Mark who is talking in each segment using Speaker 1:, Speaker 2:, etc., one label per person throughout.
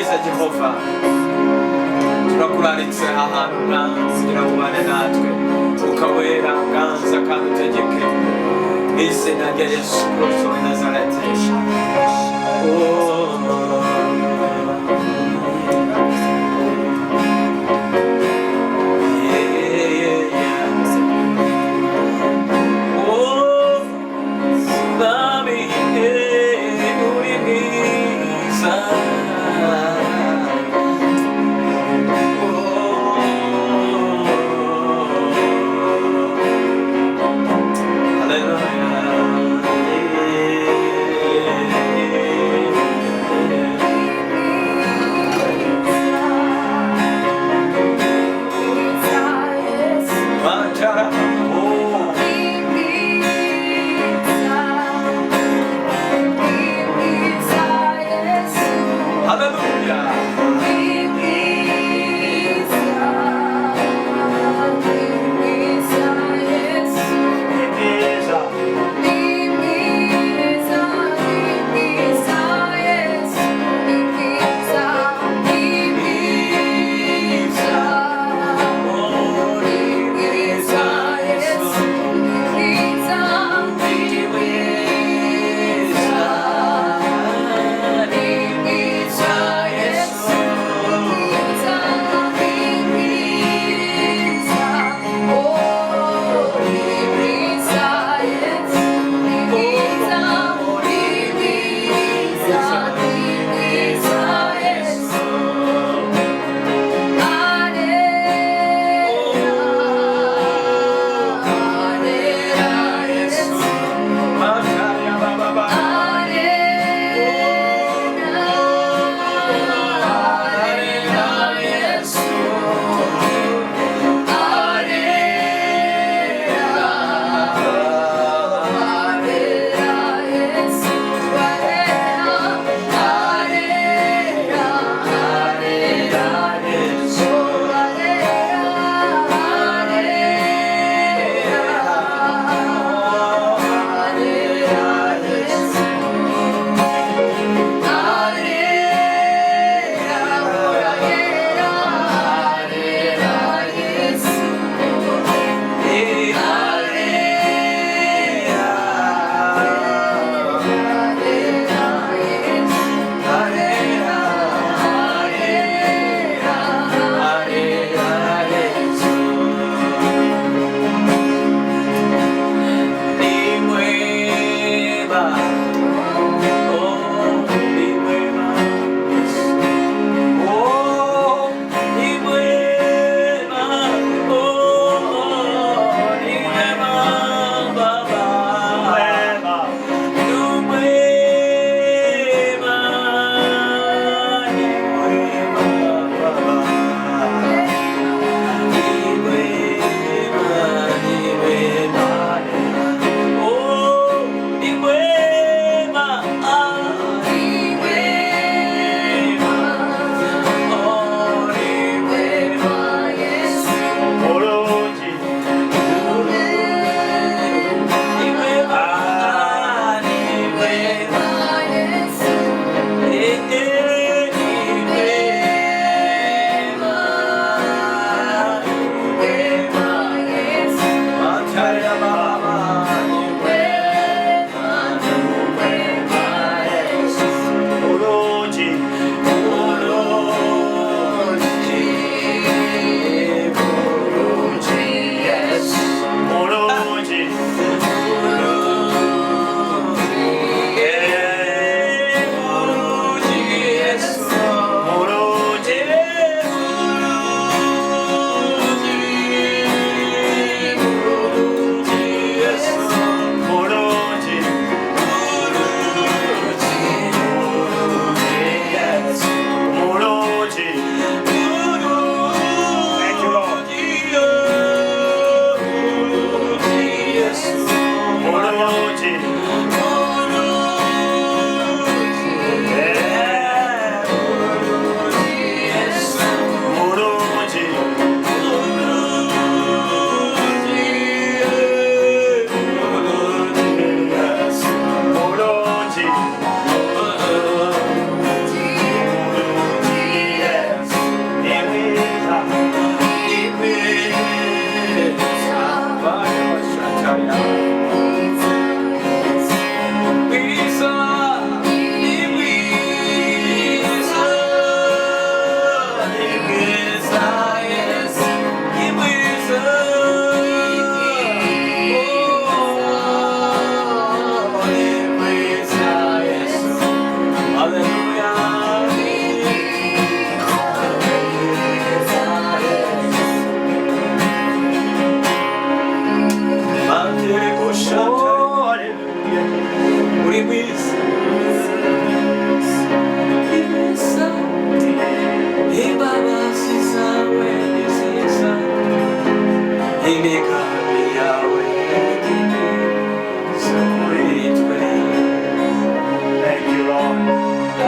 Speaker 1: Mwiza Jehova, turakuraritse aha hantu Mwami kugira ngo ubane natwe. Mwuka Wera, ganza kandi utegeke mu izina rya Yesu Kristo w'i Nazareti. Oh. Yeah, yeah, yeah. Oh, Mwami, uri mwiza. Oh, hallelujah.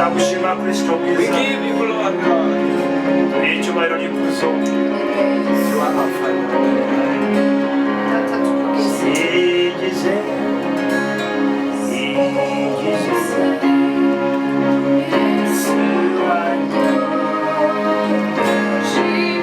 Speaker 2: Turagushima Kristo
Speaker 1: We
Speaker 2: mwiza.
Speaker 1: give you glory, Lord.
Speaker 2: Icyubahiro n'ikuzo.
Speaker 1: You are Alpha and Omega.
Speaker 3: Data tukugize.
Speaker 2: Sigize, sigize, Yesu wanjye.
Speaker 3: See.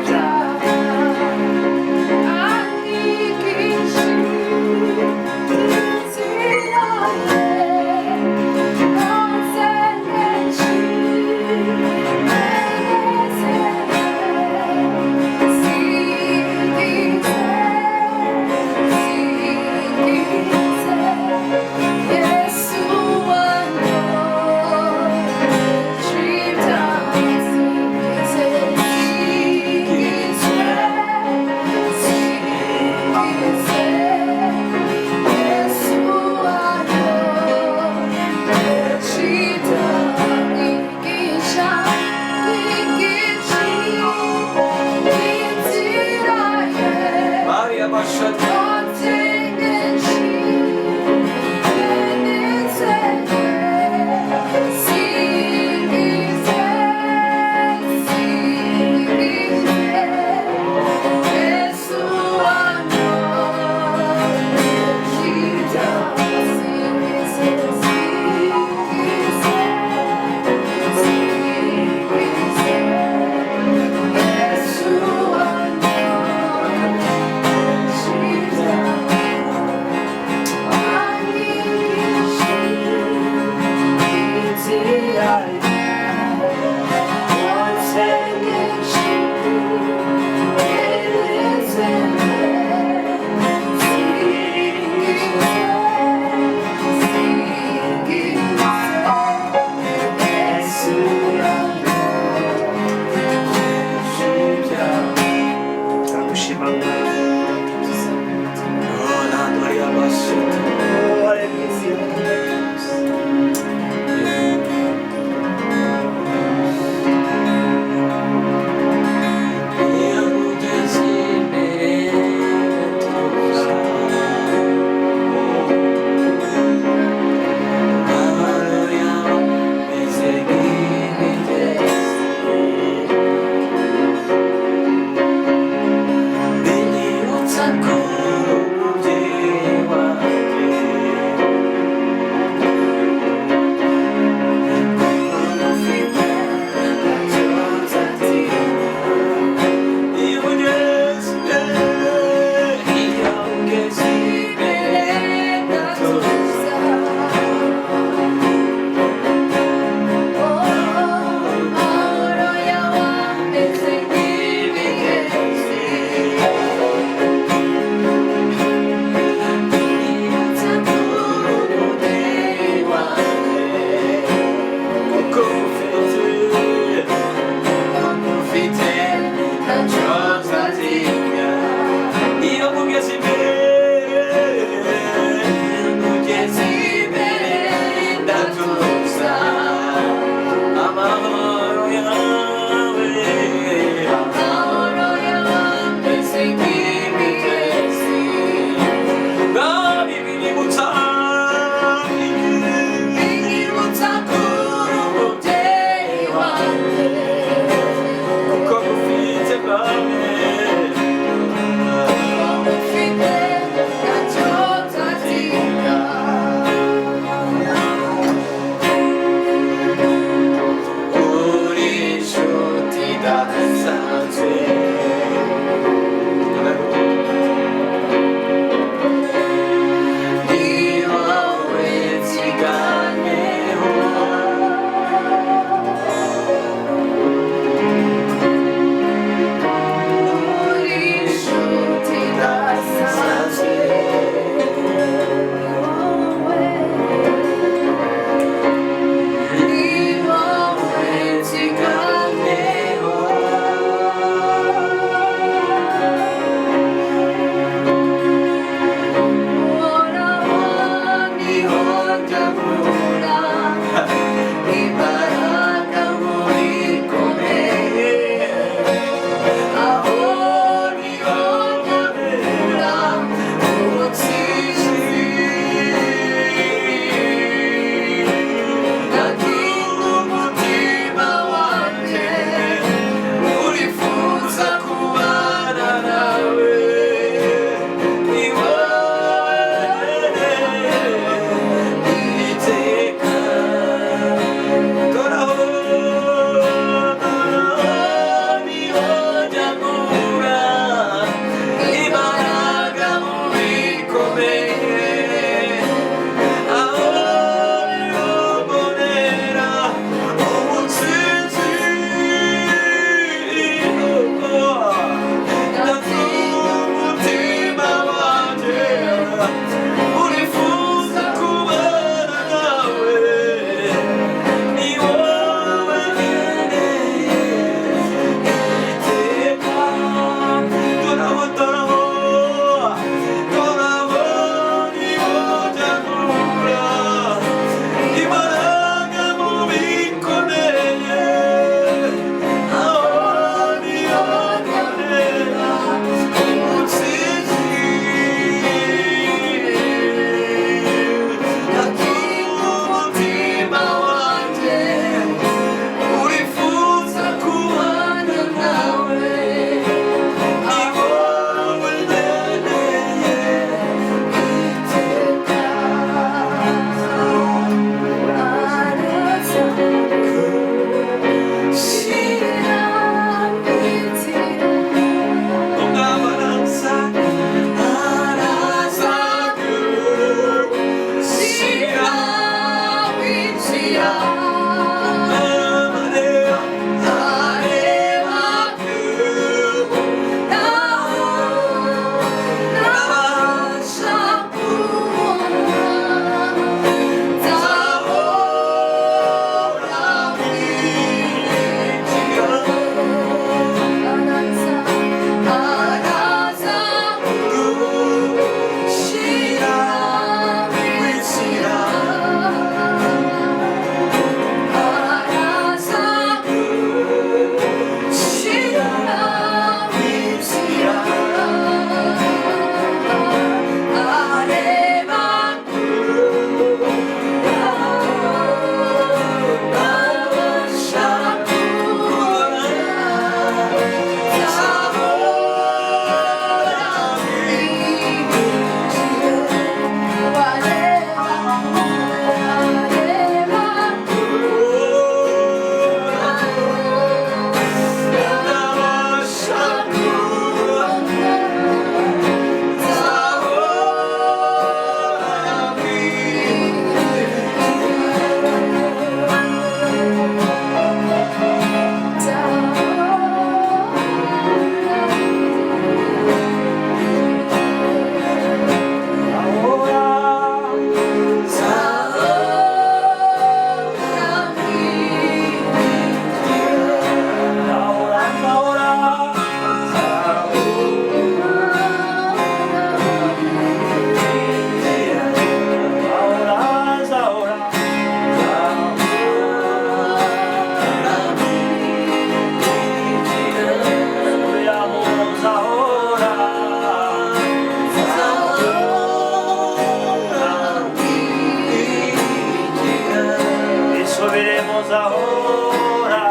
Speaker 2: Nzahora,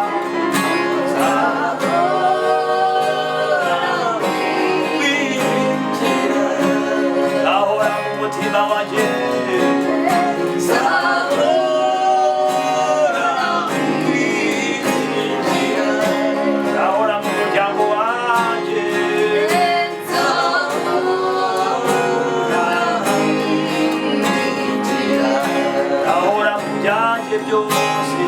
Speaker 2: nzahora mu mutima wanjye. Nzahora mu muryango wanjye. Nzahora mu byanjye byose.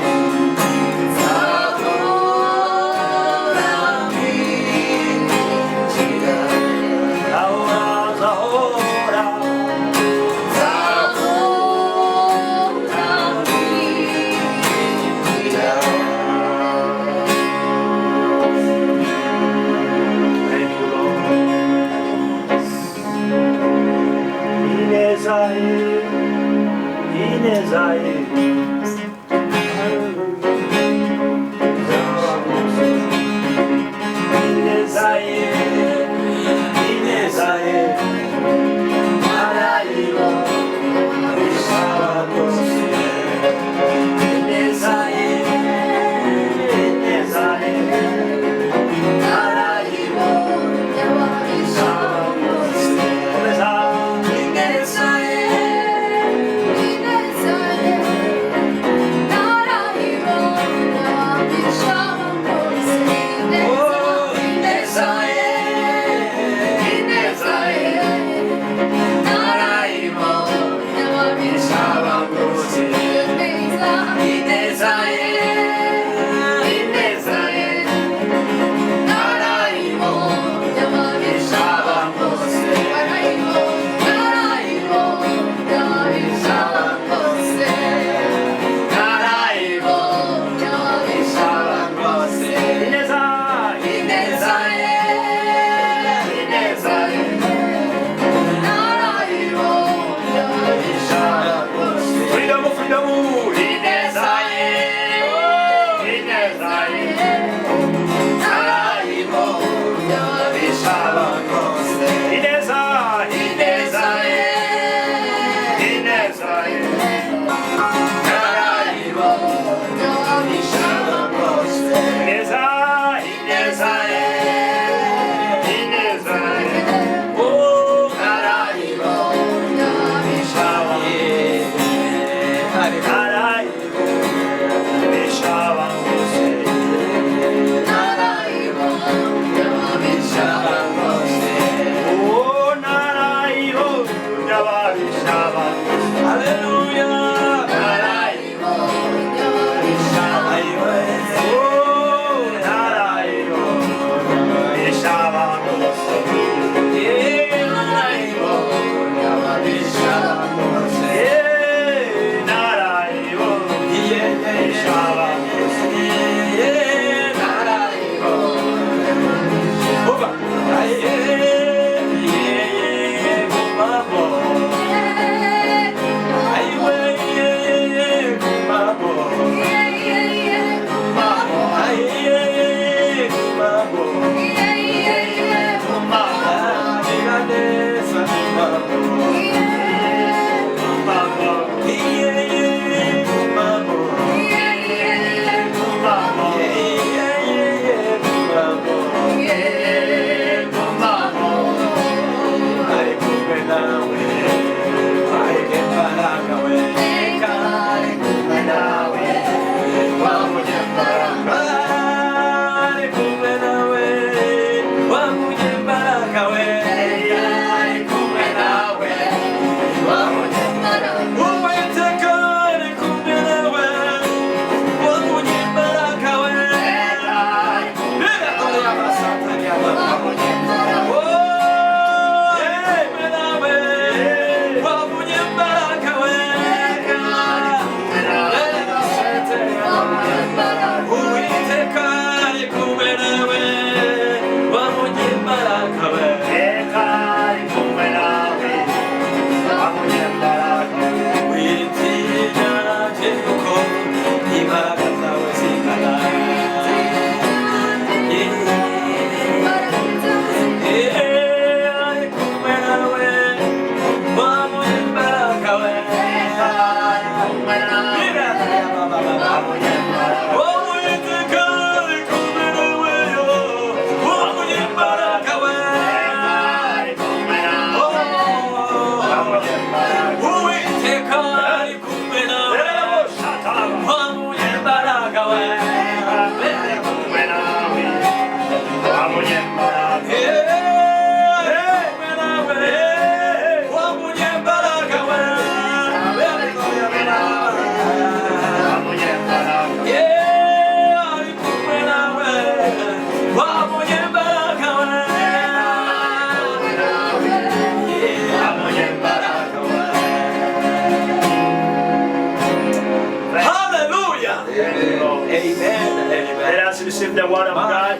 Speaker 1: Amen.
Speaker 2: Lord.
Speaker 1: Amen.
Speaker 2: Let
Speaker 1: Amen.
Speaker 2: us receive the word of God.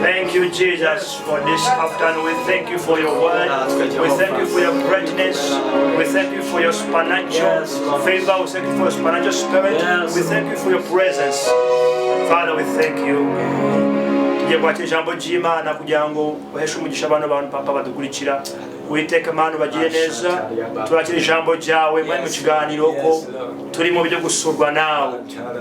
Speaker 2: Thank you, Jesus, for this afternoon. We thank you for your word. We thank you for your greatness. We thank you for your supernatural
Speaker 1: Yes, Lord.
Speaker 2: favor. We thank you for your supernatural spirit.
Speaker 1: Yes,
Speaker 2: We thank you for your presence. Father, we thank you. Tugiye kwakira ijambo ry'Imana kugira ngo uheshe umugisha bano bantu, Papa, badukurikira. Witeka Mana, ubagire neza. Turakira ijambo ryawe mwari mu kiganiro ko
Speaker 1: Yes, Lord.
Speaker 2: turi mu byo gusurwa nawe,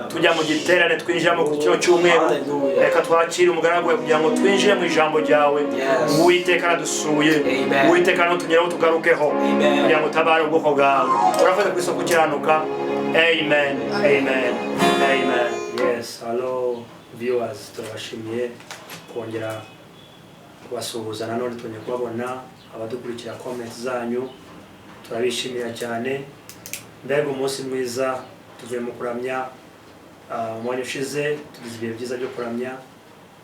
Speaker 2: tujya mu giterane twinjiramo ku kino cyumweru.
Speaker 1: Hallelujah.
Speaker 2: Reka twakire umugaragu wawe kugira ngo twinjire mu ijambo ryawe.
Speaker 1: Yes.
Speaker 2: Uwiteka aradusuye.
Speaker 1: Amen.
Speaker 2: Uwiteka nutunyeraho tugarukeho
Speaker 1: Amen.
Speaker 2: kugira ngo utabare ubwoko bwawe. Urakoze ku isoko ukiranuka. Amen, amen, amen. Yes, hello viewers, turabashimiye kongera kubasuhuza nanone, twongeye kubabona. Abadukurikira, comments zanyu turabishimira cyane. Mbega umunsi mwiza! Tuvuye mu kuramya umwanya ushize, tugize ibihe byiza byo kuramya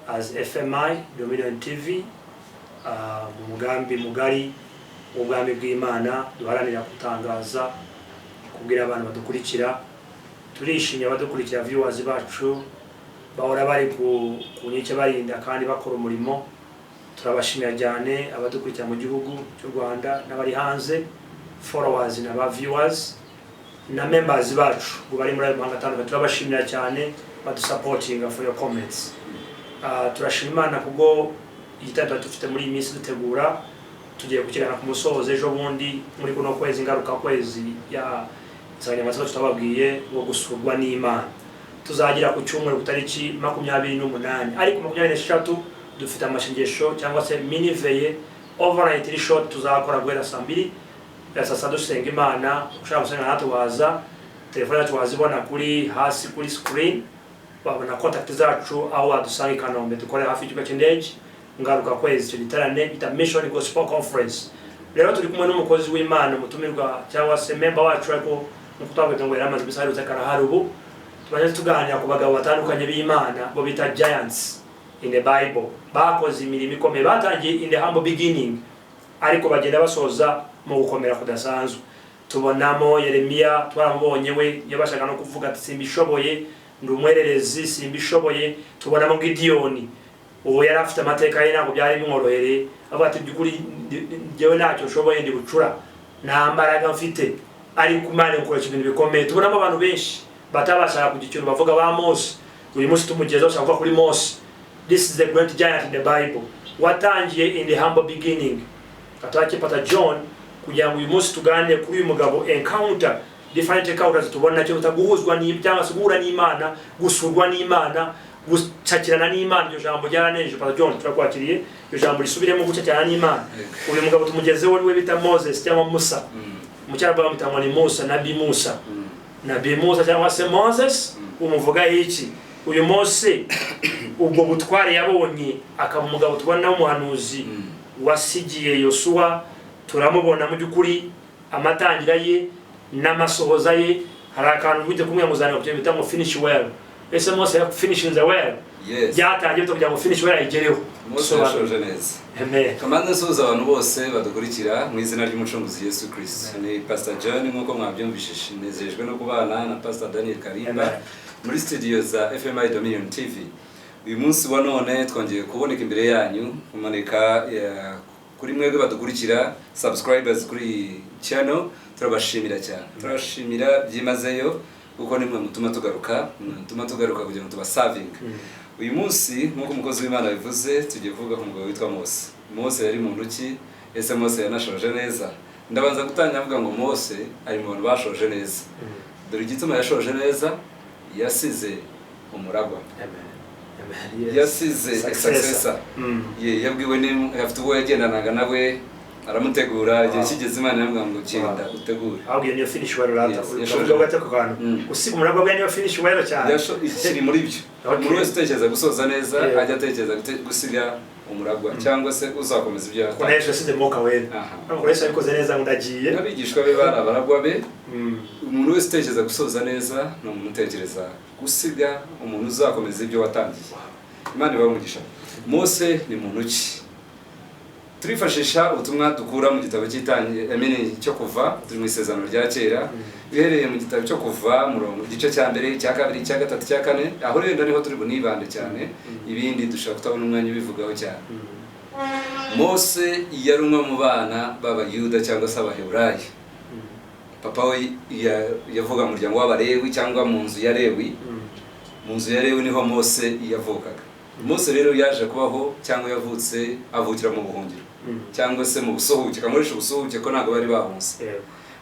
Speaker 2: as FMI Dominion TV, mu mugambi mugari w'ubwami bw'Imana duharanira gutangaza, kubwira abantu badukurikira. Turishimye abadukurikira, viewers bacu bahora bari ku nkike barinda kandi bakora umurimo. Turabashimira cyane abadukurikira mu gihugu cy'u Rwanda n'abari hanze, followers na ba viewers na members bacu ngo bari muri ayo mahanga atandukanye. Turabashimira cyane badusupportinga, for your comments. Turashima Imana kubwo igitaramo dufite muri iyi minsi dutegura, tugiye kukigana ku musozo ejo bundi muri kuno kwezi ngaruka kwezi ya insanganyamatsiko tutababwiye ngo gusurwa n'Imana. Tuzagira ku cyumweru ku tariki 28, ariko 23 dufite amashengesho cyangwa se mini veillée overnight iri short tuzakora guhera saa 2 ya saa sita, dusenga Imana. Ushaka gusenga natwe waza, telefone yacu wazibona kuri hasi kuri screen, wabona contact zacu aho wadusanga i Kanombe, dukorera hafi y'ikibuga cy'indege. Ngaruka kwezi icyo giterane bita Mission Gospel Conference. Rero turi kumwe n'umukozi w'Imana, umutumirwa cyangwa se member wacu, ariko nkuko twabwiye ngo yari amaze iminsi aherutse, karahari ubu. Tumaze tuganira ku bagabo batandukanye b'Imana bo bita giants in the Bible, bakoze imirimo ikomeye, batangiye in the humble beginning ariko bagenda basoza mu gukomera kudasanzwe. Tubonamo Yeremiya, twaramubonye, we yabashaga no kuvuga ati: "Simbishoboye, ndi umwererezi, simbishoboye." Tubonamo Gidiyoni, uwo yari afite amateka ye, ntabwo byari bimworohereye, avuga ati: "By'ukuri njyewe ntacyo nshoboye, ndi bucura, nta mbaraga mfite," ariko Imana ikoresha ibintu bikomeye. Tubonamo abantu benshi batabashaga kugira ikintu bavuga, ba Mose. Uyu munsi tumugezeho, ushaka kuvuga kuri Mose. This is the great giant in the Bible watangiye in the humble beginning. Atwakipata John kugira ngo uyu munsi tuganire kuri uyu mugabo, encounter, different encounters tubona, cyo bita guhuzwa cyangwa se guhura n'Imana, gusurwa n'Imana, gucakirana n'Imana. Iryo jambo ryaranejeje. Pastor John, turakwakiriye. Iryo jambo risubiremo, gucakirana n'Imana. Uyu mugabo tumugezeho niwe bita Moses cyangwa Musa. Mu Cyarabu bamwita ngo ni Musa, Nabi Musa. Nabi Musa cyangwa se Moses, umuvugaho iki uyu Mose? Ubwo butware yabonye akaba umugabo tubona w'umuhanuzi wasigiye Yosuwa, turamubona mu by'ukuri amatangira ye n'amasohoza ye. Hari akantu wite kumwe muzanira ku bita ngo finish well. Ese Mose finishinze well?
Speaker 4: Yes.
Speaker 2: Byatangiye bite kugira ngo finish well ayigereho?
Speaker 4: Mose yashoje neza.
Speaker 2: Amen.
Speaker 4: Kamanza nsuhuza abantu bose badukurikira mu izina ry'Umucunguzi Yesu Kristo. Ni Pastor John nk'uko mwabyumvishije. Nezejwe no kubana na Pastor Daniel Karimba
Speaker 2: Amen.
Speaker 4: muri studio za FMI Dominion TV. Uyu munsi wa none twongeye kuboneka imbere yanyu, kumanika kuri mwebwe badukurikira, subscribers kuri iyi channel. Turabashimira cyane, turabashimira byimazeyo kuko nimwe mutuma tugaruka, nimwe mutuma tugaruka kugira ngo tubasavinge. Uyu munsi, nk'uko umukozi w'Imana bivuze, tugiye kuvuga ku mugabo witwa Mose. Mose yari muntu ki? Ese Mose yanashoje neza? Ndabanza gutangira avuga ngo Mose ari mu bantu bashoje neza. Dore igituma yashoje neza: yasize umuragwa.
Speaker 2: Amen. Amen. Yes.
Speaker 4: Yasize
Speaker 2: Successor.
Speaker 4: successor. Ye, yabwiwe ni afite uwo yagendanaga nawe, aramutegura. Igihe kigeze, Imana iramubwira ngo: "Genda utegure."
Speaker 2: Ahubwo iyo niyo finish well rata.
Speaker 4: Yes, yashoje.
Speaker 2: Uravuga gato ku kantu gusiga umuragwa bwe, niyo finish well cyane.
Speaker 4: Kiri muri byo. Umuntu wese utekereza gusoza neza ajya atekereza gusiga umuragwa cyangwa se uzakomeza ibyo
Speaker 2: Kuko na
Speaker 4: yatangiye.
Speaker 2: Yesu yasize Mwuka Wera. Ntabwo Yesu yabikoze neza ngo ndagiye.
Speaker 4: N'abigishwa be bari abaragwa be. Umuntu wese utekereza gusoza neza ni umuntu utekereza gusiga umuntu uzakomeza ibyo watangiye. Imana ibahe umugisha. Mose ni muntu ki? Turifashisha ubutumwa dukura mu gitabo cy'itangi, I mean, cyo Kuva. Turi mu Isezerano rya Kera. Uhereye mu gitabo cyo Kuva, murongo, igice cya mbere, icya kabiri, icya gatatu, icya kane, aho rero niho turi bunibande cyane. Ibindi dushobora kutabona umwanya ubivugaho cyane. Mose yari umwe mu bana b'Abayuda cyangwa se Abaheburayo. Papa we yavuga mu muryango w'Abalewi cyangwa mu nzu ya Lewi. Mu nzu ya Lewi niho Mose yavukaga. Mose rero yaje kubaho cyangwa yavutse, avukira mu buhungiro cyangwa se mu busuhuke. Kamuresha ubusuhuke ko ntabwo bari bahunze.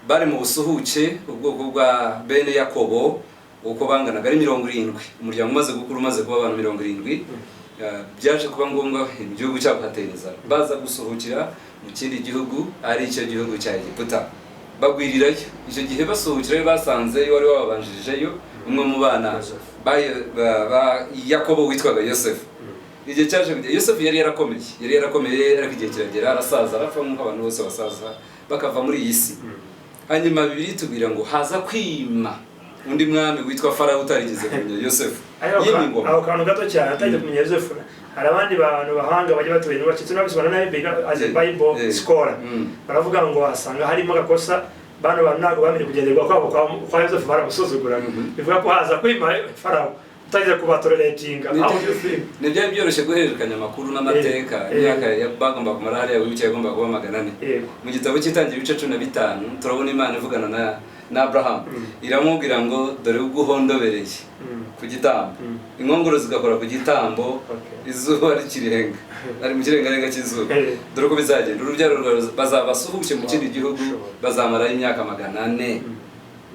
Speaker 4: Bari mu busuhuke, ubwoko bwa bene Yakobo uko banganaga ari 70, umuryango umaze gukura, umaze kuba abantu 70. Byaje kuba ngombwa mu gihugu cyabo hatera inzara, baza gusuhukira mu kindi gihugu, ari cyo gihugu cya Egiputa, bagwirirayo. Icyo gihe basuhukirayo, basanze wari wababanjirijeyo, umwe mu bana ba Yakobo witwaga Yosefu. Igihe cyaje kugera, Yosefu yari yarakomeye, ariko igihe kiragera arasaza, arapfa nk'uko abantu bose basaza bakava muri iyi si. Hanyuma Bibiliya itubwira ngo haza kwima undi mwami witwa Farawo utarigeze kumenya Yosefu. Yimye ingoma.
Speaker 2: Aho kantu gato cyane, atajya kumenya Yosefu, hari abandi bantu bahanga bajya batuye bacitse n'abisobanura nabi as a Bible scholar. Baravuga ngo wasanga harimo agakosa, bano bantu ntabwo bamenye kugenderwa kwabo kwa Yosefu, baramusuzuguraga. Bivuga ko haza kwima Farawo utagize kubatoleratinga. How do you feel?
Speaker 4: Ntibyari byoroshye guhererekanya amakuru n'amateka. Imyaka bagomba kumara hariya, wibuke, yagomba kuba 400. Mu gitabo cy'Itangira, ibice 15, turabona Imana ivugana na Abraham. Iramubwira ngo: "Dore ubwo uhondobereye ku gitambo, inkongoro zigakora ku gitambo, izuba rikirenga, ari mu kirengarenga cy'izuba, dore uko bizagenda: urubyaro rwawe bazaba basuhuke mu kindi gihugu, bazamarayo imyaka 400."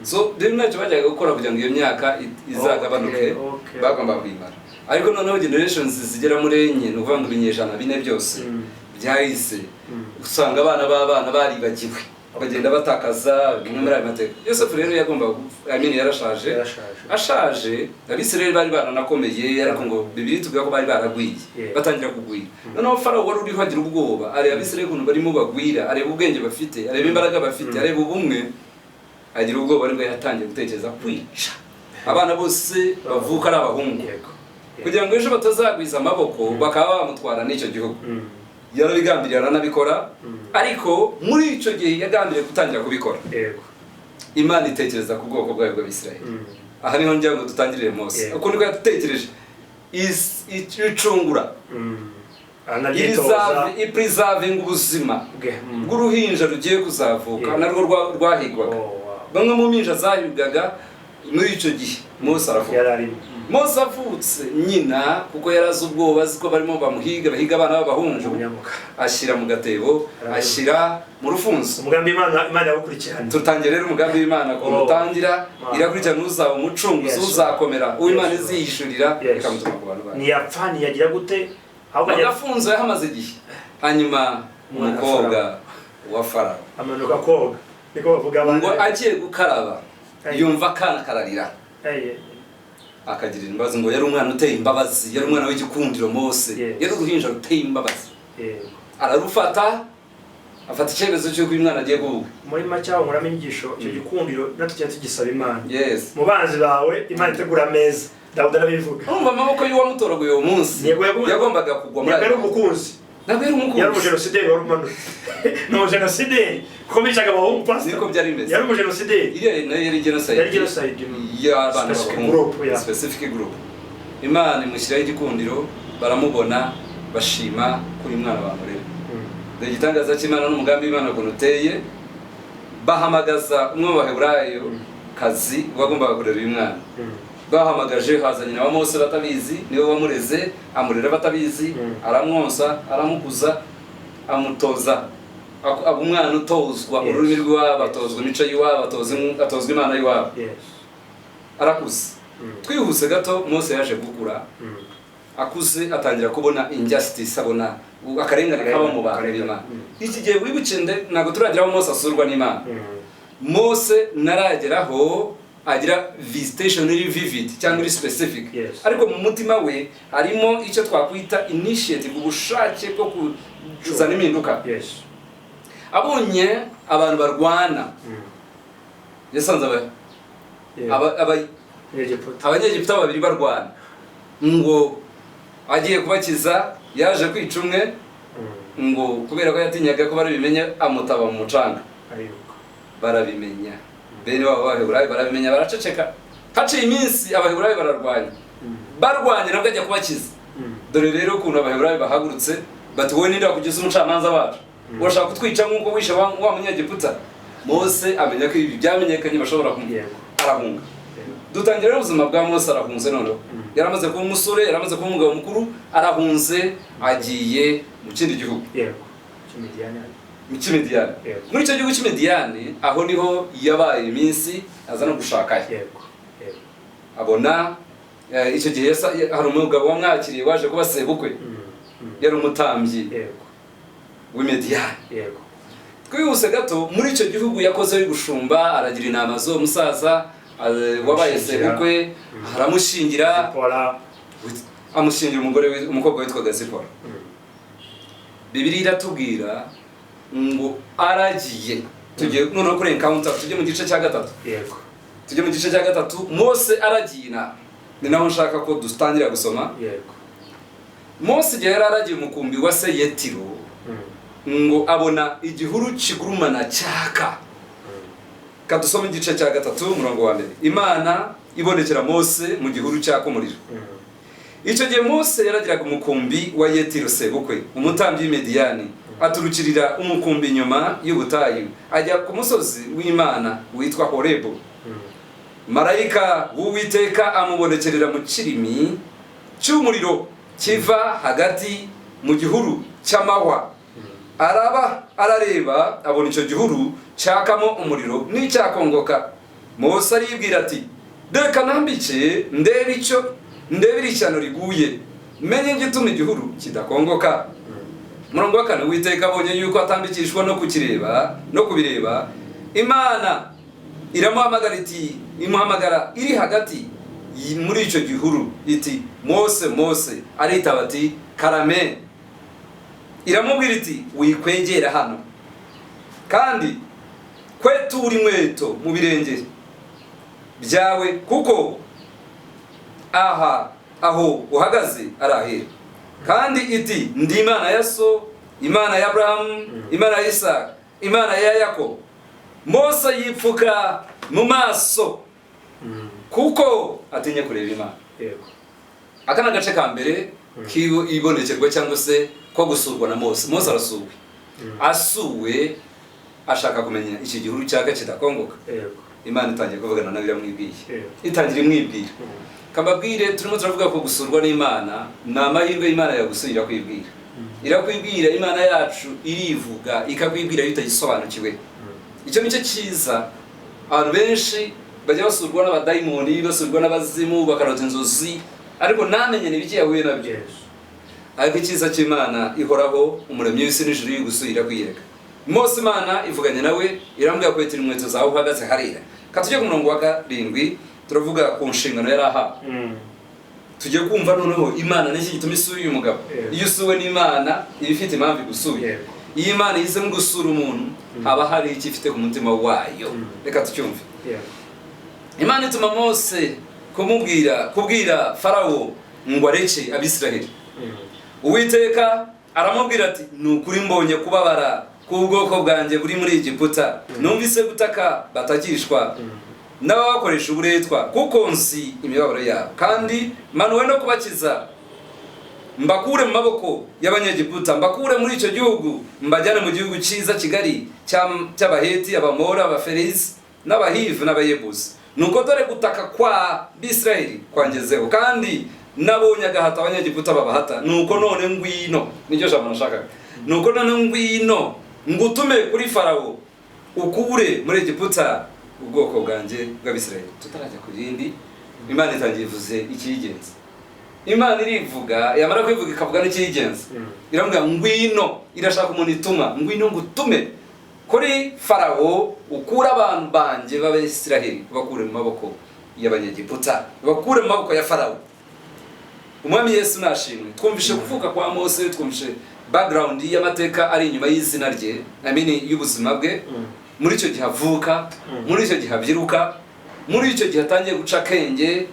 Speaker 4: So rero ntacyo bajyaga gukora kugira ngo iyo myaka izagabanuke. Bagomba kuyimara. Ariko noneho generations zigera muri enye, ni ukuvuga ngo ibinyejana 4 byose byahise, usanga abana b'abana baribagiwe, bagenda batakaza bimwe muri ayo mateka. Yosefu rero yagombaga, I mean, yarashaje.
Speaker 2: Yarashaje.
Speaker 4: Ashaje, Abisirayeli bari baranakomeye, ariko ngo Bibiliya itubwira ko bari baragwiye, batangira kugwira. Noneho Farawo wari uriho agira ubwoba, areba Abisirayeli ukuntu barimo bagwira, areba ubwenge bafite, areba imbaraga bafite, areba ubumwe, agira ubwoba. Nibwo yatangiye gutekereza kwica abana bose bavuka ari abahungu, kugira ngo ejo batazagwiza amaboko bakaba bamutwara n'icyo gihugu. Yarabigambiriye, aranabikora. Ariko muri icyo gihe yagambiriye gutangira kubikora, Imana itekereza ku bwoko bwayo bw'Abisirayeli. Aha niho ngira ngo dutangirire Mose. Uko niko yatekereje icungura,
Speaker 2: Anabyitoza.
Speaker 4: Ipreservinga ubuzima
Speaker 2: bwe.
Speaker 4: Bw'uruhinja rugiye kuzavuka, narwo rwahigwaga.
Speaker 2: Oh, wow.
Speaker 4: Bamwe mu mpinja zahigwaga muri icyo gihe, Mose aravuka.
Speaker 2: Yari arimo.
Speaker 4: Mose avutse, nyina, kuko yari azi ubwoba, azi ko barimo bamuhiga, bahiga abana b'abahungu,
Speaker 2: Umunyamuka.
Speaker 4: ashyira mu gatebo, ashyira mu rufunzo.
Speaker 2: Umugambi Imana yawukurikirana.
Speaker 4: Tutangira rero umugambi w'Imana ukuntu utangira. Irakurikirana uzaba umucunguzi, uzakomera, uw'Imana iziyishurira, ikamutuma ku bantu bayo.
Speaker 2: Ntiyapfa, ntiyagira gute, ahubwo ajya
Speaker 4: Agafunzo yahamaze igihe, hanyuma
Speaker 2: Umwana
Speaker 4: umukobwa wa Farawo
Speaker 2: amanuka koga, niko bavuga abandi.
Speaker 4: Ngo agiye gukaraba, yumva akana kararira, akagirira imbabazi. Ngo yari umwana uteye imbabazi, yari umwana w'igikundiro Mose. Yari uruhinja ruteye imbabazi. Ararufata, afata icyemezo cy'uko uyu mwana agiye guhuga.
Speaker 2: Muri make aho nkuramo inyigisho, icyo gikundiro natwe tujya tugisaba Imana. Mu banzi bawe Imana itegura ameza, Dawudi arabivuga.
Speaker 4: Urumva, amaboko y'uwamutoraguye uwo munsi
Speaker 2: Yego,
Speaker 4: yagombaga kugwa muri
Speaker 2: Ntabwo
Speaker 4: ayo
Speaker 2: ari umukunzi.
Speaker 4: Ntabwo yari
Speaker 2: Yari
Speaker 4: umukunzi.
Speaker 2: umujenosideri wari umanutse, ni umujenosideri kuko bicaga abahungu, pastor.
Speaker 4: Niko byari bimeze.
Speaker 2: Yari umujenosideri.
Speaker 4: Iriya nayo yari genocide.
Speaker 2: Yari genocide.
Speaker 4: Y'abana
Speaker 2: Specific
Speaker 4: b'abahungu.
Speaker 2: group, yeah.
Speaker 4: Specific group. Imana imushyiraho igikundiro, baramubona, bashima ko uyu mwana bamurera. Dore igitangaza cy'Imana n'umugambi w'Imana ukuntu uteye: bahamagaza umwe mu Baheburayo kazi wagombaga kurera uyu mwana. Bahamagaje, haza nyina wa Mose batabizi, niwe wamureze, amurera batabizi. Aramwonsa, aramukuza, amutoza, aba umwana utozwa ururimi rw'iwabo, atozwa imico y'iwabo, atozwa Imana y'iwabo. Arakuze. Twihuse gato, Mose yaje gukura. Akuze atangira kubona injustice, abona akarengane kaba mu bantu
Speaker 2: Akarengane.
Speaker 4: b'Imana. Iki gihe wibuke, ntabwo turageraho Mose asurwa n'Imana. Mose ntarageraho agira visitation iri vivid cyangwa iri specific. Ariko mu mutima we harimo icyo twakwita initiative, ubushake bwo kuzana impinduka. Abonye abantu barwana, yasanze
Speaker 2: Egiputa.
Speaker 4: Abanyegiputa babiri barwana, ngo agiye kubakiza, yaje kwica umwe. Ngo kubera ko yatinyaga ko barabimenye, amutaba mu mucanga.
Speaker 2: Ariruka.
Speaker 4: Barabimenya. Bene wabo b'Abaheburayo barabimenya, baraceceka. Haciye iminsi Abaheburayo bararwanya, barwanye nabwo ajya kubakiza. Dore rero ukuntu Abaheburayo bahagurutse bati: "Wowe ninde wakugize umucamanza wacu? Urashaka kutwica nk'uko wishe wa Munyegiputa?" Mose amenya ko ibi byamenyekanye, bashobora kumva, arahunga. Dutangira rero ubuzima bwa Mose arahunze. Noneho yaramaze kuba umusore, yaramaze kuba umugabo mukuru, arahunze, agiye mu kindi gihugu.
Speaker 2: Yego, cy'Imidiyani.
Speaker 4: Mu cy'Imidiyani. Muri icyo gihugu cy'Imidiyani, aho niho yabaye iminsi, aza no gushakayo.
Speaker 2: yego yego
Speaker 4: Abona icyo gihe hari umugabo wamwakiriye waje kuba sebukwe, yari umutambyi w'Imidiyani. Twihuse gato, muri icyo gihugu yakozeho ubushumba, aragira intama z'uwo musaza wabaye
Speaker 2: Amushyingira.
Speaker 4: sebukwe, aramushyingira.
Speaker 2: Zipora.
Speaker 4: Amushyingira umugore umukobwa witwaga Zipora. Bibiliya iratubwira ngo aragiye, tugiye noneho kuri encounter, tujye mu gice cya gatatu. Tujye mu gice cya gatatu. Mose aragiye, na ni naho nshaka ko dutangira gusoma. Mose igihe yari aragiye umukumbi wa se Yetiro, ngo abona igihuru kigurumana cyaka. Kadusome igice cya gatatu, umurongo wa mbere. Imana ibonekera Mose mu gihuru cyaka umuriro. Icyo gihe Mose yaragiraga umukumbi wa Yetiro sebukwe, umutambyi w'Imediyani, aturukirira umukumbi inyuma y'ubutayu, ajya ku musozi w'Imana witwa Horebu. Marayika w'Uwiteka amubonekerera mu kirimi cy'umuriro kiva hagati mu gihuru cy'amahwa. Araba arareba, abona icyo gihuru cyakamo umuriro n'icyakongoka. Mose aribwira ati: "Reka nambike ndebe icyo ndebe iri shyano riguye, menye igituma igihuru kidakongoka." Murongo wa kane: Uwiteka abonye yuko atambikishwa no kukireba no kubireba, Imana iramuhamagara iti, imuhamagara iri hagati muri icyo gihuru iti: "Mose, Mose." Aritaba ati: "Karame." Iramubwira iti: "Wikwegera hano, kandi kwetura inkweto mu birenge byawe, kuko aha aho uhagaze ari ahera." Kandi iti: "Ndi Imana ya so, Imana ya Aburahamu, Imana ya Isaka, Imana ya Yakobo." Mose yipfuka mu maso kuko atinye kureba Imana. Aka ni agace ka mbere k'ibonekerwa cyangwa se ko gusurwa na Mose. Mose arasuwe, asuwe ashaka kumenya iki gihuru cyaka kidakongoka. Imana itangiye kuvugana nawe, iramwibwiye. Itangira imwibwira. Kababwire, turimo turavuga ko gusurwa n'Imana ni amahirwe. Imana yagusuye, irakwibwira, irakwibwira. Imana yacu irivuga, ikakwibwira iyo utagisobanukiwe. Icyo nicyo cyiza. Abantu benshi bajya basurwa n'abadayimoni, basurwa n'abazimu, bakarota inzozi, ariko ntamenye n'ibiki yahuye nabyo. Ariko icyiza cy'Imana ihoraho, umuremyi w'isi n'ijuru, yigusuye irakwiyereka. Mose Imana ivuganye nawe, iramubwira: "Kwetera inkweto zawe, uhagaze hariya." Ka tujye ku murongo wa karindwi, turavuga ku nshingano yari ahawe. Tugiye kumva noneho Imana n'iki gituma isuye uyu mugabo. Iyo usuwe n'Imana, iba ifite impamvu igusuye. Iyo Imana ihisemo gusura umuntu, haba hari icyo ifite ku mutima wayo. Reka tucyumve. Imana ituma Mose kumubwira, kubwira Farawo ngo areke Abisiraheli. Uwiteka aramubwira ati: "Ni ukuri mbonye kubabara k'ubwoko bwanjye buri muri Egiputa, numvise gutaka batakishwa n'ababakoresha uburetwa, kuko nzi imibabaro yabo, kandi manuwe no kubakiza mbakure mu maboko y'Abanyegiputa, mbakure muri icyo gihugu, mbajyane mu gihugu cyiza kigari cy'Abaheti, Abamora, Abaferizi n'Abahivi n'Abayebuzi. Nuko dore gutaka kwa Bisirayeli kwangezeho, kandi nabonye agahato Abanyegiputa babahata. Nuko none ngwino," nicyo jambo nashakaga, "nuko none ngwino ngutume kuri Farawo, ukure muri Egiputa ubwoko bwanjye bw'Abisirayeli." Tutarajya ku yindi, Imana itangiye ivuze ikiyigenza. Imana irivuga, yamara kwivuga ikavuga n'ikiyigenza. Iramubwira: "Ngwino." Irashaka umuntu ituma: "Ngwino ngutume kuri Farawo, ukure abantu banjye b'Abisiraheli, bakure mu maboko y'Abanyegiputa, bakure mu maboko ya Farawo." Umwami Yesu nashimwe. Twumvishe kuvuka kwa Mose, twumvishe background y'amateka ari inyuma y'izina rye, I mean y'ubuzima bwe, muri icyo gihe avuka, muri icyo gihe abyiruka, muri icyo gihe atangiye guca akenge,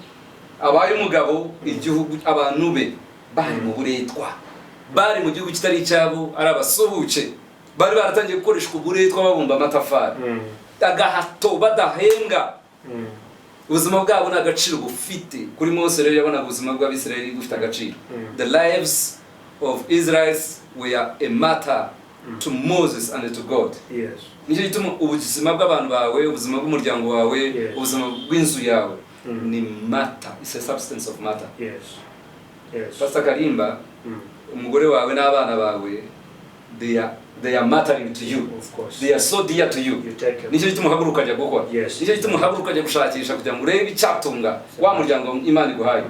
Speaker 4: abaye umugabo. Igihugu, abantu be bari mu buretwa, bari mu gihugu kitari icyabo, ari abasuhuke, bari baratangiye gukoreshwa uburetwa babumba amatafari. agahato, badahembwa. Ubuzima bwabo nta gaciro bufite kuri Mose. Rero yabonaga ubuzima bw'Abisirayeli bufite agaciro. The lives of Israelites were a matter to Moses and to God. Nicyo gituma ubuzima bw'abantu bawe, ubuzima bw'umuryango wawe, ubuzima bw'inzu yawe ni matter. It's a substance of matter. Pastor Karimba, umugore wawe n'abana bawe, they are mattering to you.
Speaker 2: Of course.
Speaker 4: They are so dear to you.
Speaker 2: You take care.
Speaker 4: Nicyo gituma uhaguruka ukajya gukora. Nicyo gituma uhaguruka ukajya gushakisha kugira ngo urebe icyatunga wa muryango Imana iguhaye.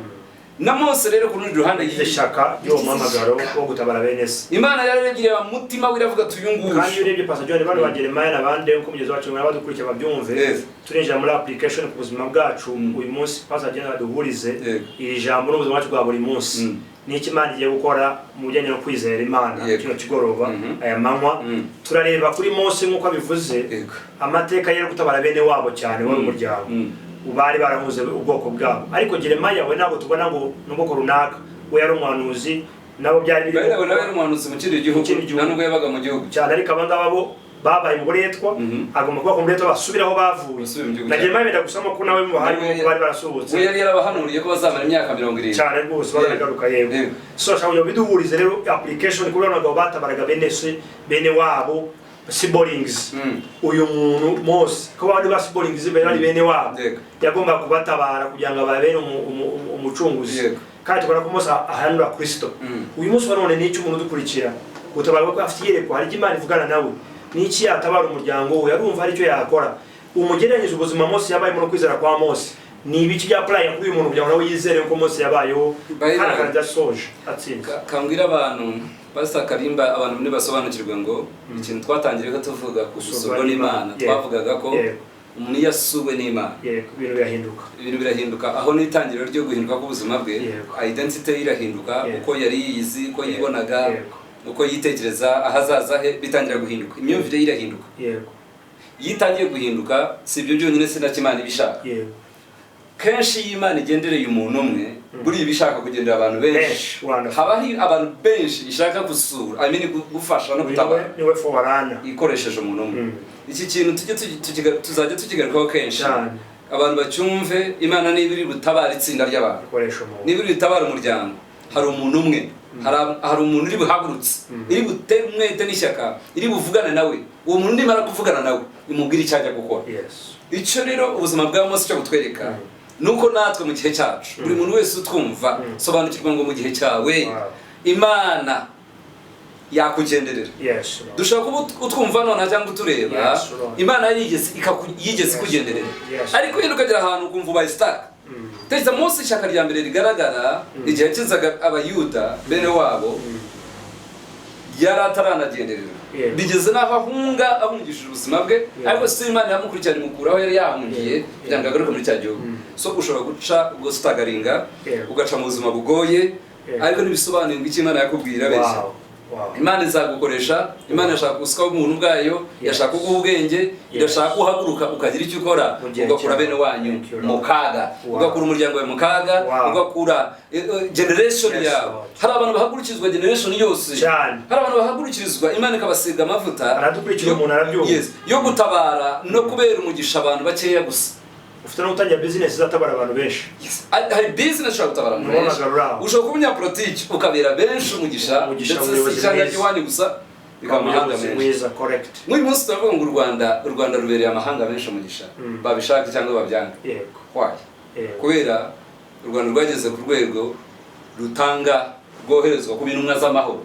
Speaker 4: Na Mose rero ku rundi ruhande,
Speaker 2: Yagize ishyaka ry'uwo muhamagaro wo gutabara bene se.
Speaker 4: Imana yararebye, ireba mu mutima we, iravuga ati: "Uyu nguyu."
Speaker 2: Kandi iyo urebye, Pastor John, bano ba Jeremiah n'abandi, uko mugenzi wacu n'abadukurikiye babyumve, turinjira muri application ku buzima bwacu. Uyu munsi Pastor John aduhurize iri jambo n'ubuzima bwacu bwa buri munsi. N'icyo Imana igiye gukora mu bijyanye no kwizera Imana kino kigoroba, aya manywa, turareba kuri Mose nk'uko abivuze, amateka ye yo gutabara bene wabo cyane, wari umuryango bari barahuze ubwoko bwabo. Ariko Jeremiah we ntabwo tubona ngo ni ubwoko runaka, we yari umuhanuzi, nabo byari biri
Speaker 4: Bari nawe yari umuhanuzi mu kindi gihugu.
Speaker 2: Mu kindi gihugu.
Speaker 4: Nta nubwo yabaga mu gihugu.
Speaker 2: Cyane. Ariko aba ngaba bo babaye mu buretwa, agomba kuba ku buretwa, basubira aho bavuye.
Speaker 4: Basubire mu gihugu
Speaker 2: Na
Speaker 4: cyabo.
Speaker 2: Jeremiah benda gusama ko nawe mu bahari bari barasuhutse.
Speaker 4: We yari yarabahanuriye ko bazamara imyaka 70.
Speaker 2: Cyane rwose, baragaruka, yego. So ashaka kugira ngo biduhurize rero application kuri bano bagabo batabaraga bene se, bene wabo, siblings. Uyu muntu Mose, ko bandi ba siblings bari bari bene wabo, yagombaga kubatabara kugira ngo ababere umucunguzi. Kandi tubona ko Mose ahanura Kristo. Uyu munsi wa none, n'icyo umuntu udukurikira gutabara ko afite iyerekwa, hari icyo Imana ivugana nawe, n'iki yatabara umuryango we, arumva hari icyo yakora. Umugereranyije ubuzima Mose yabayemo no kwizera kwa Mose, ni ibiki bya apply kuri uyu muntu kugira ngo nawe yizere ko Mose yabayeho
Speaker 4: By the
Speaker 2: kandi
Speaker 4: way,
Speaker 2: akanadasoje atsinze?
Speaker 4: Kambwira abantu, Pastor Karimba, abantu ntibasobanukirwe ngo ikintu twatangiriye ko tuvuga ku gusurwa n'Imana, twavugaga ko umuntu iyo asuwe n'Imana,
Speaker 2: Yego, ibintu birahinduka.
Speaker 4: Ibintu birahinduka. Aho ni itangiriro ryo guhinduka k'ubuzima bwe. Identity ye irahinduka. Uko yari yiyizi, uko yibonaga, uko yitekereza ahazaza he bitangira guhinduka, imyumvire ye irahinduka. Iyo itangiye guhinduka, si ibyo byonyine, si nacyo Imana iba ishaka. Kenshi iyo Imana igendereye umuntu umwe, buriya iba ishaka kugendera abantu benshi.
Speaker 2: Benshi, wonderful.
Speaker 4: Habaho abantu benshi ishaka gusura, I mean, gufasha no
Speaker 2: Uyu
Speaker 4: gutabara
Speaker 2: niwe forerunner.
Speaker 4: ikoresheje umuntu umwe. Iki kintu tujye tuzajya tukigarukaho kenshi,
Speaker 2: Cyane.
Speaker 4: abantu bacyumve. Imana niba iri butabara itsinda ry'abantu,
Speaker 2: Ikoresha umuntu.
Speaker 4: niba iri butabara umuryango, hari umuntu umwe, hari umuntu uri buhagurutse, iri butere umwete n'ishyaka, iri buvugane nawe. Uwo muntu nimara kuvugana nawe, imubwire icyo ajya gukora. Icyo rero ubuzima bwa Mose cyo butwereka ni uko natwe mu gihe cyacu, buri muntu wese utwumva, sobanukirwa ngo mu gihe cyawe Imana yakugenderera.
Speaker 2: Yes, Lord.
Speaker 4: Dushobora kuba utwumva nonaha cyangwa utureba,
Speaker 2: Yes, Lord.
Speaker 4: Imana yigeze ikugenderera, ariko yenda ukagera ahantu ukumva ubaye stuck. Tekereza munsi ishyaka rya mbere rigaragara igihe yakizaga Abayuda bene wabo, yari ataranagenderera, bigeze n'aho ahunga, ahungishije ubuzima bwe, ariko si Imana yamukurikirana, imukura aho yari yahungiye kugira ngo agaruke muri cya gihugu. So ushobora guca ugastrugglinga, ugaca mu buzima bugoye, ariko ntibisobanuye ngo icyo Imana yakubwira abeshya. Imana izagukoresha. Imana irashaka gusukaho ubuntu bwayo, irashaka kuguha ubwenge, irashaka ko uhaguruka ukagira icyo ukora,
Speaker 2: Mu gihe
Speaker 4: ugakura
Speaker 2: cyawe.
Speaker 4: bene wanyu
Speaker 2: Thank you, Lord.
Speaker 4: mu kaga, ugakura umuryango wawe mu kaga, ugakura generation yawe.
Speaker 2: Lord.
Speaker 4: Hari abantu bahagurukirizwa generation yose.
Speaker 2: Cyane.
Speaker 4: Hari abantu bahagurukirizwa, Imana ikabasiga amavuta
Speaker 2: Aradukurikira umuntu arabyumva.
Speaker 4: Yes, yo gutabara no kubera umugisha abantu bakeya gusa.
Speaker 2: Ufite no gutangira business izatabara abantu benshi.
Speaker 4: Hari business ushobora gutabara abantu benshi.
Speaker 2: Umuhamagaro uraho.
Speaker 4: Ushobora kuba umunyapolitiki ukabera benshi umugisha,
Speaker 2: Umugisha,
Speaker 4: ndetse si
Speaker 2: umuyobozi
Speaker 4: ishyanga
Speaker 2: mwiza.
Speaker 4: ry'iwanyu gusa, bikaba amahanga
Speaker 2: Umuyobozi
Speaker 4: menshi.
Speaker 2: mwiza, correct.
Speaker 4: Nk'uyu munsi turavuga ngo u Rwanda rubereye amahanga menshi umugisha, babishaka cyangwa babyanga. Why? Kubera u Rwanda rwageze ku rwego rutanga, rwoherezwa kuba intumwa z'amahoro,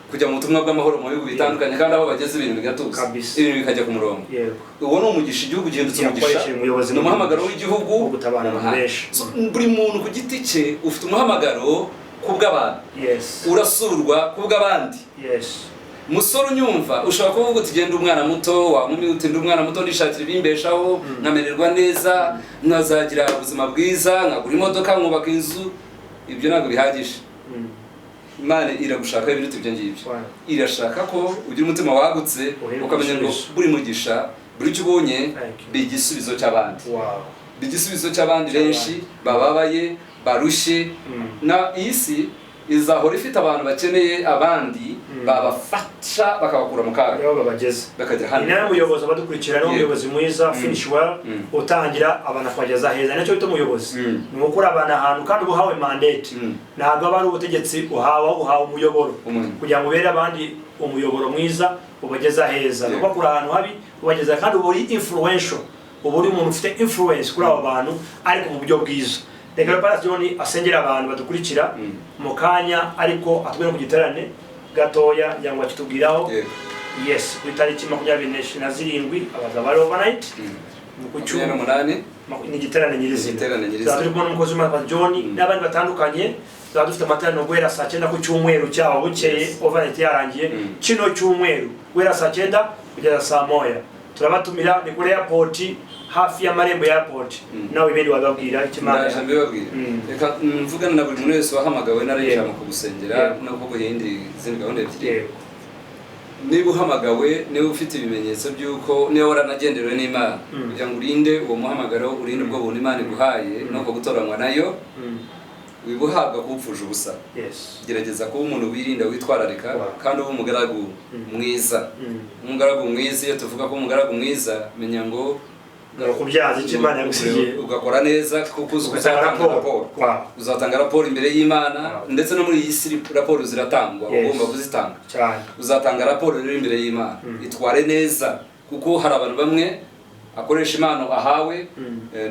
Speaker 4: kujya mu butumwa bw'amahoro mu bihugu bitandukanye, kandi aho bageze ibintu bigatuza, ibintu bikajya ku murongo. Uwo ni umugisha, igihugu gihindutse umugisha.
Speaker 2: Yakoresheje umuyobozi
Speaker 4: Ni umuhamagaro w'igihugu
Speaker 2: wo gutabara abantu
Speaker 4: mu mahanga.
Speaker 2: benshi.
Speaker 4: So, buri muntu ku giti cye ufite umuhamagaro ku bw'abantu. Urasurwa ku bw'abandi. Musore unyumva, ushobora kuvuga uti: "Genda umwana muto wa nkumi," uti: "Ndi umwana muto, ndishakira ibimbeshaho, nkamererwa neza, nkazagira ubuzima bwiza, nkagura imodoka, nkubaka inzu." Ibyo ntabwo bihagije. Imana iragushaka ibiruta ibyo ngibyo. Irashaka ko ugira umutima wagutse,
Speaker 2: Uhindura
Speaker 4: ukamenya ngo
Speaker 2: igisubizo.
Speaker 4: buri mugisha, buri icyo ubonye,
Speaker 2: Thank you.
Speaker 4: bi igisubizo cy'abandi, bi igisubizo cy'abandi benshi bababaye, barushye. Na iyi si Izahora ifite abantu bakeneye abandi babafasha bakabakura mu kaga,
Speaker 2: Aho babageze.
Speaker 4: bakajya
Speaker 2: Ni
Speaker 4: hano.
Speaker 2: nawe muyobozi abadukurikira, niwe muyobozi mwiza, finish well, utangira abantu akabageza heza. Nicyo bita umuyobozi, ni ugukura abantu ahantu kandi uba uhawe mandate. Ntabwo aba ari ubutegetsi uhawe, ahubwo uhawe umuyoboro kugira ngo ubere abandi umuyoboro mwiza, ubageza heza. Ni ukubakura ahantu habi ubageza, kandi uba uri influential, uba uri umuntu ufite influence kuri abo bantu, ariko mu buryo bwiza. Reka rero Pastor John asengera abantu badukurikira mu kanya, ariko atubwire no ku giterane gatoya kugira ngo akitubwiraho. Yes, ku itariki 27 abazaba ari overnight. Ni ku cyumweru.
Speaker 4: 28.
Speaker 2: Ni igiterane nyirizina.
Speaker 4: Igiterane nyirizina.
Speaker 2: Tuzaba turi kumwe n'umukozi w'Imana Pastor John n'abandi batandukanye. Tuzaba dufite amateraniro guhera saa 9 ku cyumweru cyaho bukeye, overnight yarangiye. Kino cyumweru guhera saa 9 kugeza saa 1 turabatumira. Ni kuri airport, hafi y'amarembo ya airport. Nawe ibindi wababwira icyo Imana
Speaker 4: Ndaje mbibabwira. Reka mvugane na buri muntu wese wahamagawe narayijamo kugusengera no kuguha izindi gahunda ebyiri. Niba uhamagawe, niba ufite ibimenyetso by'uko niba waranagenderewe n'Imana, kugira ngo urinde uwo muhamagaro, urinde ubwo buntu Imana iguhaye no gutoranywa nayo, wiba uhabwa kuwupfusha ubusa. Gerageza kuba umuntu wirinda, witwararika, kandi uba umugaragu mwiza. Umugaragu mwiza, iyo tuvuga ko umugaragu mwiza, menya ngo
Speaker 2: Ni ukubyaza icyo Imana yagusigiye.
Speaker 4: Ugakora neza kuko uzi ko
Speaker 2: Ugatanga
Speaker 4: uzatanga
Speaker 2: raporo.
Speaker 4: raporo. Uzatanga raporo imbere y'Imana. Ndetse no muri iyi si raporo ziratangwa. Ugomba kuzitanga. Uzatanga raporo rero imbere y'Imana. Itware neza, kuko hari abantu bamwe akoresha impano ahawe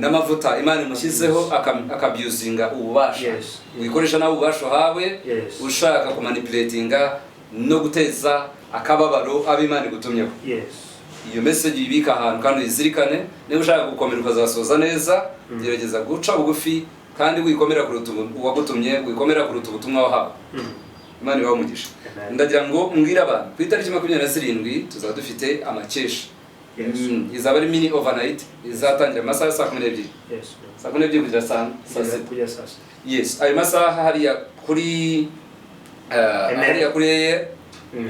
Speaker 4: n'amavuta Imana imushyizeho, akabyuzinga ububasha. Wikoresha nawe ububasha uhawe ushaka kumanipulatinga no guteza akababaro abo Imana igutumyeho. Iyo message uyibike ahantu kandi uyizirikane. Niba ushaka gukomera ukazasoza neza, gerageza guca bugufi kandi wikomera kuruta uwagutumye, wikomera kuruta ubutumwa wahawe. Imana ibahe umugisha.
Speaker 2: Amen.
Speaker 4: Ndagira ngo mbwire abantu, ku itariki 27 tuzaba dufite amakesha. Izaba ari mini overnight, izatangira amasaha ya saa 12. Saa 12 kugera saa 6.
Speaker 2: Kugeza saa 6.
Speaker 4: Yes, ayo masaha hariya kuri
Speaker 2: Amen.
Speaker 4: hariya kuri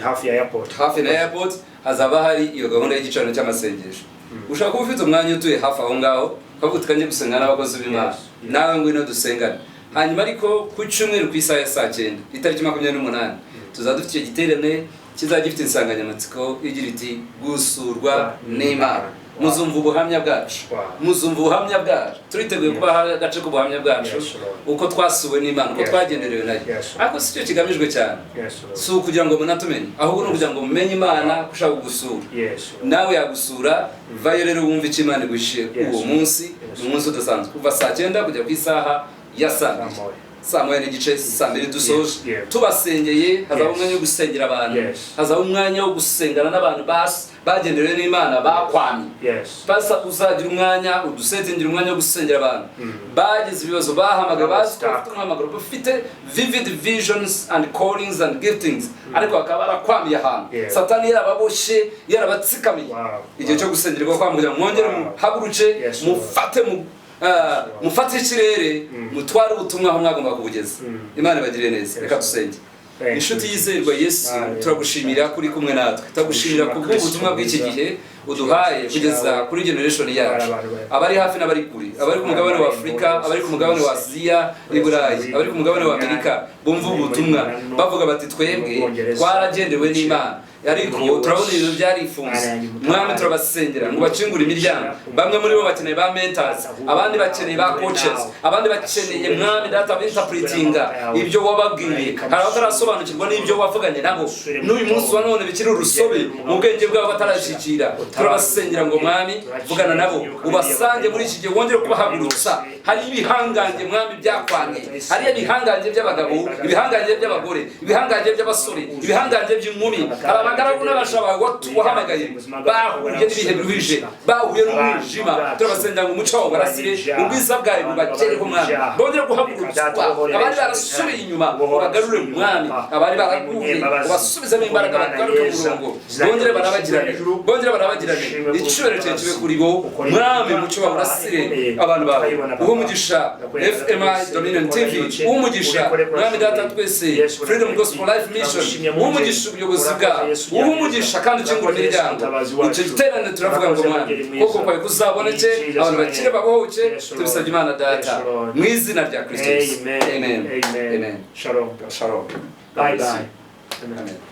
Speaker 2: Hafi ya airport.
Speaker 4: Hafi na airport hazaba hari iyo gahunda y'igicaniro cy'amasengesho. Ushobora kuba ufite umwanya, utuye hafi aho ngaho, ukavuga uti: "Kanjye gusenga n'abakozi b'Imana." Nawe ngwino dusengane. Hanyuma ariko ku cyumweru ku isaha ya saa 9, itariki 28, tuzaba dufite icyo giterane kizajya gifite insanganyamatsiko igira iti: "Gusurwa n'Imana." Muzumva ubuhamya bwacu. Muzumva ubuhamya bwacu. Turiteguye kubaha agace k'ubuhamya bwacu,
Speaker 2: Yes, Lord.
Speaker 4: uko twasuwe n'Imana, uko twagenderewe nayo. Ariko si cyo kigamijwe cyane.
Speaker 2: Yes, Lord.
Speaker 4: Si ukugira ngo munatumenye, ahubwo ni ukugira ngo mumenye Imana ko ushaka kugusura.
Speaker 2: Yes, Lord.
Speaker 4: Nawe yagusura. Vayo rero wumve icyo Imana iguhishiye uwo munsi. Ni umunsi udasanzwe, kuva saa 9 kujya ku isaha ya saa 2.
Speaker 2: Saa 1.
Speaker 4: Saa 1:30, saa 2 dusoje. Tubasengeye. Hazaba umwanya wo gusengera abantu. Hazaba umwanya wo gusengana n'abantu bagenderewe n'Imana bakwamye. Pasa uzagira umwanya udusengera, umwanya wo gusengera abantu bagize ibibazo, bahamagaye, bazi ko bafite umuhamagaro, bafite vivid visions and callings and giftings, ariko bakaba barakwamiye ahantu, Satani yarababoshye, yarabatsikamiye. Igihe cyo gusengerwa kwa kugira ngo mwongere muhaguruke, mufate mu mufate ikirere, mutware ubutumwa aho mwagomba kubugeza. Imana ibagirire neza. Reka dusenge.
Speaker 2: Thank you.
Speaker 4: Inshuti yizerwa Yesu,
Speaker 2: Amen.
Speaker 4: turagushimira kuri kumwe natwe. Turagushimira kubw'ubutumwa bw'iki gihe uduhaye kugeza kuri generation yacu, abari hafi n'abari kure, abari ku mugabane wa Afurika, abari ku mugabane wa Aziya, i Burayi, abari ku mugabane wa Amerika, bumva ubutumwa bavuga bati: "Twebwe twaragendewe n'Imana, ariko turabona ibintu byarifunze." Mwami, turabasengera ngo bakingure imiryango. Bamwe muri bo bakeneye ba mentors, abandi bakeneye ba coaches, abandi bakeneye, Mwami Data, interpretinga ibyo wababwiye. Hari abatarasobanukirwa n'ibyo wavuganye nabo n'uyu munsi wa none, bikiri urusobe mu bwenge bwabo, batarashyikira. Turabasengera ngo, Mwami, vugana nabo, ubasange muri iki gihe, wongere kubahagurutsa. Hari ibihangange, Mwami, byakwanye. Hari ibihangange by'abagabo, ibihangange by'abagore, ibihangange by'abasore, ibihangange by'inkumi. Hari abagaragu n'abasha bawe wahamagaye bahuye n'ibihe biruhije, bahuye n'umwijima. Turabasengera ngo umuco wawe barasire, ubwiza bwawe bubagereho, Mwami, bongere guhagurutswa. Abari barasubiye inyuma ubagarure, Mwami. Abari baraguye ubasubizemo imbaraga, bagaruke mu murongo, bongere barabagirane, bongere barabagirane. Icyubahiro cyawe kibe kuri bo, Mwami. Umuco wawe urasire abantu bawe, uhe Umugisha FMI Dominion TV, umugisha Mwami Data twese Freedom Gospel Life Mission, umugisha ubuyobozi bwabo, umugisha kandi ukingura imiryango. Icyo giterane turavuga ngo Mwami, koko kwawe kuzaboneke, abantu bakire babohoke. Tubisabye Imana Data mu izina rya Kristo Yesu.
Speaker 2: Amen.
Speaker 4: Amen.
Speaker 2: Amen.
Speaker 4: Amen.
Speaker 2: Shalom.
Speaker 4: Shalom.
Speaker 2: Bye bye. Amen.
Speaker 4: Amen.